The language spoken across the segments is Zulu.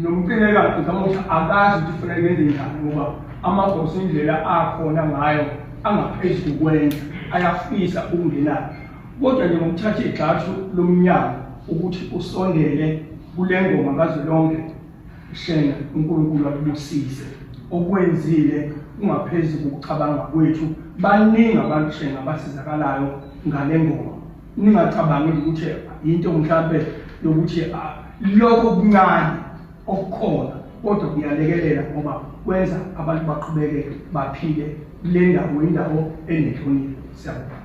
Nomcineka ngicabanga ukuthi akazi ukuthi kufanele yenze njani ngoba amagoso indlela akhona ngayo angaphezu kokwenza ayafisa ukungena kodwa nje ngokuthatha igxathu lomnyango ukuthi usondele kule ngoma kazwelonke Shenge uNkulunkulu akubusise okwenzile kungaphezu kokucabanga kwethu baningi abantu Shenge abasizakalayo ngale ngoma ningacabangi ukuthi into mhlambe yokuthi ah, lokho kuncane okukhona kodwa kuyalekelela ngoba kwenza abantu baqhubeke baphile kule ndawo indawo enenhlonipho siyabonga.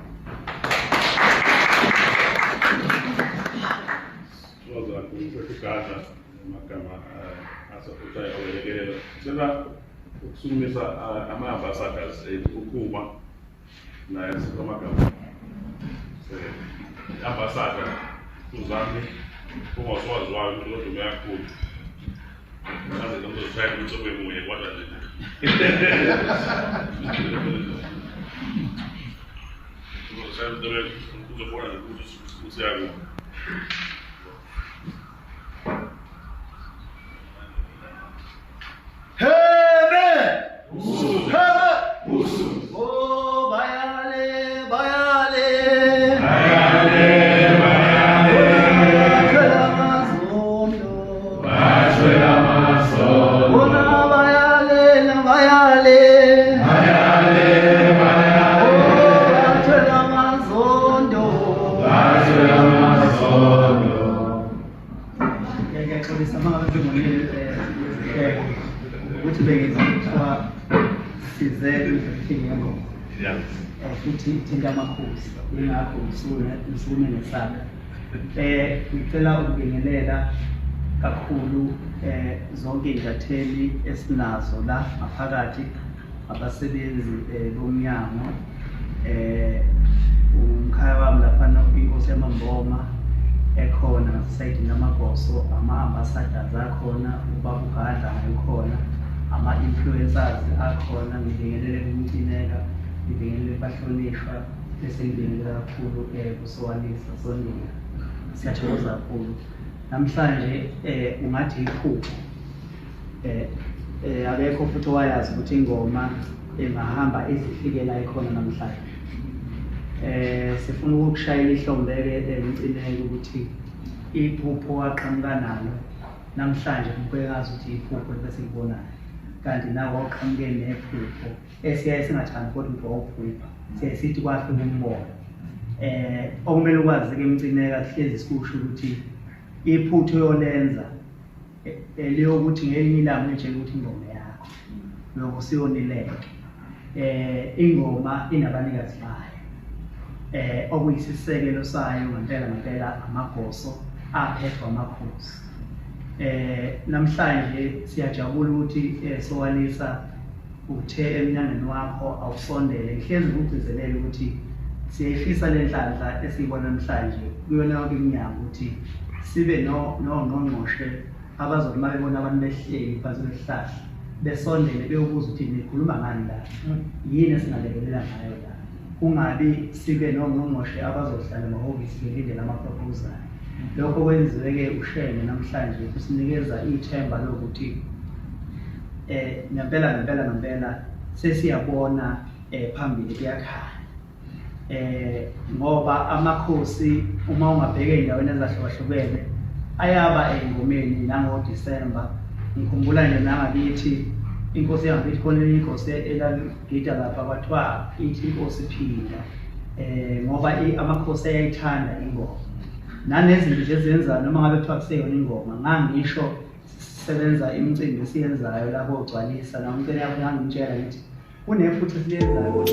Thokoza kakhulu mfowethu Gadla amagama eh, asafuthayo awelekelela. Sicela ukusukumisa eh, ama-ambassadors ethu uKhuba naye siphe amagama. Eh, Ambassador uZami ungasowaziwayo umuntu odume kakhulu. Ngaze ngizozishaya umtsobe munye kodwa nje. Uzozishaya umtsobe uzobona nje ukuthi useyakuphi. Hebe! Hebe! Oh, bayale, bayale. Bayale, bayale. Bathwele amazondo. Bathwele amazondo. Bona bayale, na bayale. Bayale, bayale. Oh, bathwele amazondo. Bathwele amazondo. Ngiyaxolisa uma ngabe bengonile eh, ukuthi bengizwa kuthiwa size kwi-briefing yengoma. Futhi ithinta amakhosi ingakho ngisukume ngesaka. Ngicela ukubingelela kakhulu zonke iy'ntatheli esinazo la ngaphakathi abasebenzi bomnyango umkhaya wami laphana inkosi yamamboma ekhona ngasesayidini lamagoso ama-ambassadors akhona ubaba uGadla ngayikhona ama-influencers akhona ngibingelele kumcineka ngibingelele kubahlonishwa bese ngibingelele kakhulu kuSowanisa Sondiya siyathokoza kakhulu namhlanje ungathi iphupho akekho futhi owayazi ukuthi ingoma ingahamba ize ifike la ikhona namhlanje. Sifuna ukukushayela ihlombe-ke Mcineka ukuthi iphupho waqhamuka nalo namhlanje kubukeka ngazuthi iphupho ebesilibonayo kanti nawe wawuqhamuke nephupho esiyaye singathandi kodwa ukuthi wawuphupha siyaye sithi kwafika umbono. Okumele ukwazi-ke Mcineka kuhlezi sikusho ukuthi iphutha oyolenza leyokuthi ngelinye ilanga uyitshela ukuthi ingoma yakho lokho usiyonileke. Ingoma inabanikazi bayo okuyisisekelo sayo ngempela ngempela amagoso aphethwe amakhosi. Namhlanje siyajabula ukuthi Sowalisa uthe emnyangweni wakho awusondele. Ngihlezi ngikugcizelela ukuthi siyayifisa le nhlanhla esiyibona namhlanje kuyona yonke iminyango ukuthi sibe nongqongqoshe abazothi uma bebona abantu behleli phansi kwesihlahla besondele beyobuza ukuthi nikhuluma ngani la, yini esingalekelela ngayo la. Kungabi sibe nongqongqoshe abazohlala emahhovisi belindele ama-proposal. Lokho kwenziwe-ke uShenge namhlanje kusinikeza ithemba lokuthi ngempela ngempela ngempela sesiyabona phambili kuyakhanya. Ngoba amakhosi uma ungabheka ey'ndaweni ezahlukahlukene ayaba ey'ngomeni nangoDisemba. Ngikhumbula nje nangakithi inkosi yangakithi khona elinye inkosi elaligida lapha kwathiwa ithi inkosi phinda ngoba amakhosi ayayithanda ingoma nanezinto nje ezenzayo noma ngabe kuthiwa kuseyona ingoma ngangisho sisebenza imicimbi esiyenzayo lapho ogcwalisa nomcela yakho ngangimtshela ngithi kunephutha esilenzayo.